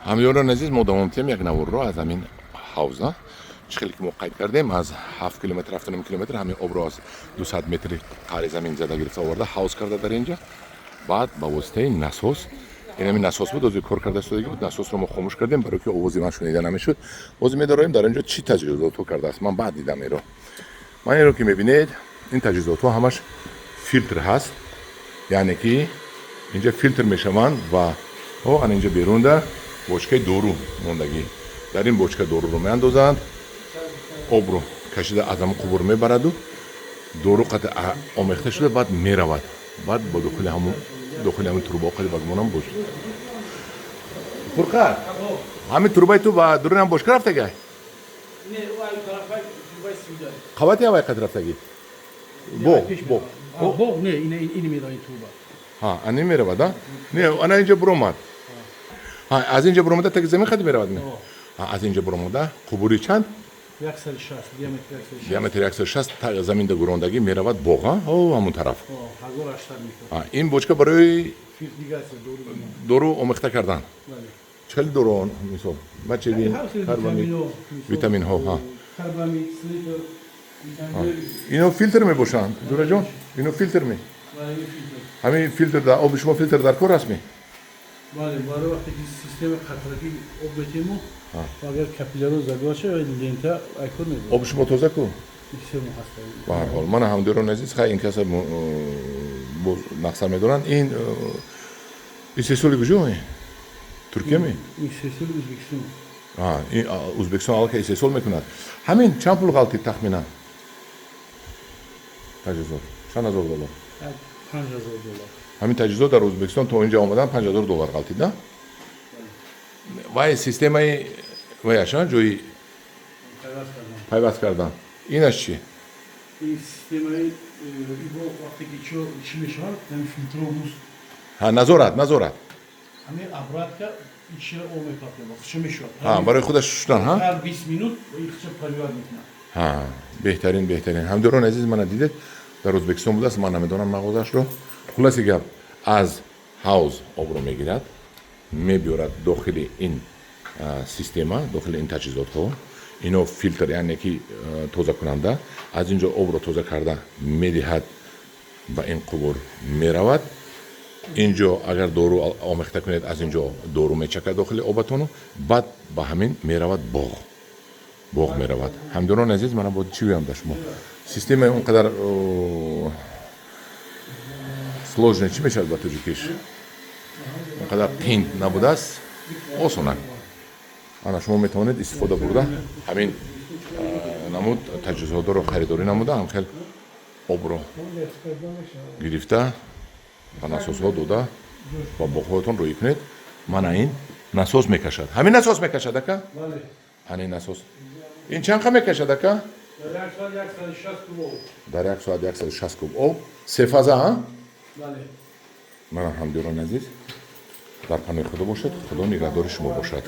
Ҳамёрони азиз, мо давом тиҳем як наворро аз ҳамин ҳавза. Чӣ хеле ки мо қайд кардем, аз 7 километр, 7,5 километр ҳамин обро аз 200 метри қаъри замин зада гирифта оварда, ҳавз карда дар инҷа. Баъд ба воситаи насос, ин ҳамин насос буд, ози кор карда истодаги буд. Насосро мо хомӯш кардем, барои ки овози ман шунида намешуд. Боз медароем, дар инҷо чӣ таҷҳизотҳо кардааст, ман баъд дидам иро. Ман инро ки мебинед, ин таҷҳизотҳо ҳамаш филтр ҳаст, яъне ки инҷа филтр мешаванд ва о ана инҷа берунда бочкаи дору мондагӣ. Дар ин бочка доруро меандозанд, обро кашида аз ҳамон қубур мебараду дору қати омехта шуда, баъд меравад, баъд ба дохили ҳамин труба қади ба гумонам боз. Фурқат, ҳамин трубаи ту ба дуруни ҳам бочка рафтагай? Не, ай тарафай трубаи сида. Қабати ҳавай қад рафтагӣ, боғ боғ? Боғ не, ин мерава, ин труба. Ҳа, ана меравад, а не, ана инҷа буромад. Ҳа, аз инҷа буромада, таги замин қади меравад, не? Ҳа, аз инҷа буромада, қубури чанд? 160, диаметр 160. Диаметр 160, заминда гурондагӣ меравад боға, о ҳамон тараф. О, 1800 метр. А, ин бочка барои Фертигатсия дору. Дору омехта кардан. Бале. Чӣ хеле дору, мисол, бачагин? Ҳар хел карбамид? Витаминҳо, мисол, Витаминҳо, ҳа. Карбамид, слитр, витамин. Ино филтр мебошанд, ҷураҷон, ино филтр ме? Бале, ин филтр. Ҳамин филтр дар оби шумо филтр дар кор аст ми? Бале, барои вақте ки система қатракӣ об метему, агар капилляро забива шава, лента айкор мебарад. Оби шумо тоза ку? Система ҳаст. Ба ҳар ҳол, мана, ҳамдиёрони азиз, хай, ин каса боз нақса медоранд. Ин истеҳсоли куҷо? Туркия ми? Истеҳсоли Ӯзбекистон. А, ин Ӯзбекистон аллакай истеҳсол мекунад. Ҳамин чанд пул ғалтид тахминан? Таҷҳизот чанд ҳазор доллар? 5000 доллар. Ҳамин таҷҳизот дар Ӯзбекистон то инҷа омадан 5000 доллар ғалтид, на? Вай системаи ваяш, а ҷои пайваст кардан. Пайваст кардан. Инаш чӣ? Ин системаи ибо вақте ки чо чӣ мешавад, ҳамин филтро мус. Ҳа, назорат, назорат. Ҳамин обратка ичира об мепартояд, чӣ мешавад. Ҳа, барои худаш шуштан, ҳа? Ҳар 20 минут ихча проливать мекунад. Ҳа, беҳтарин, беҳтарин. Ҳамдиёрони азиз, мана дидед, дар Ӯзбекистон будааст, ман намедонам мағозаашро. Хулоси гап, аз ҳавз обро мегирад, мебиёрад дохили ин система, дохили ин таҷҳизотҳо. Ино филтр, яъне ки тозакунанда, аз ин ҷо обро тоза карда медиҳад, ба ин қубур меравад. Ин ҷо агар дору омехта кунед, аз ин ҷо дору мечакад дохили обатону баъд ба ҳамин меравад, боғ, боғ меравад. Ҳамдиёрони азиз, мана бо чӣ гӯям ба шумо, системаи он қадар сложный, чӣ мешавад ба тоҷикиш, он қадар қиин набудааст, осонак. Ана, шумо метавонед истифода бурда, ҳамин намуд таҷҳизотро харидорӣ намуда, ҳамхел обро гирифта, ба насосҳо дода, ба боғҳоятон рӯӣ кунед. Мана ин насос мекашад, ҳамин насос мекашад, ака? Бале. Ана ин насос, ин чанд қа мекашад, ака? Дар як соат 160 куб об. Дар як соат 160 куб об, сефаза, ҳа? Бале. Мана, ҳамдиёрони азиз, дар паноҳи Худо бошед, Худо нигаҳдори шумо бошад.